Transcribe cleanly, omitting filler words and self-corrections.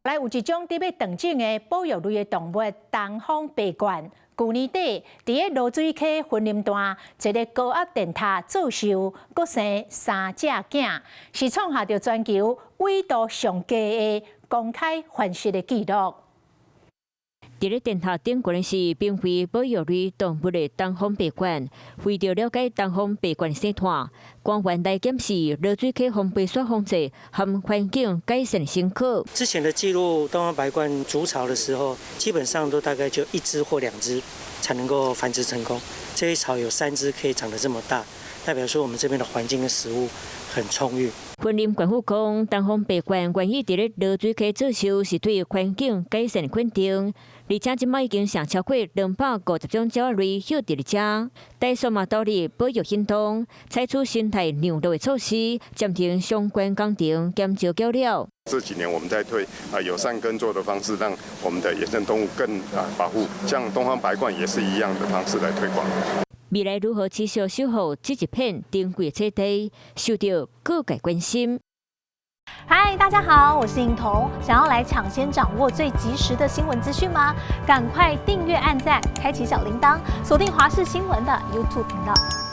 來有一種佇欲斷種的保育類的動物——東方白鸛。舊年底，佇个濁水溪雲林段一个高壓電塔做壽，閣生三隻囝，是創下著全球緯度上低的公開繁殖的紀錄。佇咧電塔頂懸的是瀕危保育類動物的東方白鸛。為著了解東方白鸛生態，官員來檢視濁水溪防白雪防治和環境改善成果。之前的記錄，東方白鸛築巢的時候，基本上都大概就一隻或兩隻才能夠繁殖成功。這一巢有三隻可以長得這麼大，代表說我們這邊的環境跟食物很充裕。雲林縣府講，東方白鸛願意佇咧濁水溪做壽，是對環境改善肯定。而且這擺已經生超過250種鳥類歇佇咧遮，台塑嘛投入保育行動，採取生態讓路的措施，暫停相關工程，減少攪擾。這幾年我們在推啊友善耕作的方式，讓我們的野生動物更啊保護，像東方白鸛也是一樣的方式來推廣。未來如何持續守護這一片珍貴的棲地，受到各界關心。嗨，大家好，我是穎彤。想要來搶先掌握最及時的新聞資訊嗎？趕快訂閱、按讚、開啟小鈴鐺，鎖定華視新聞的 YouTube 頻道。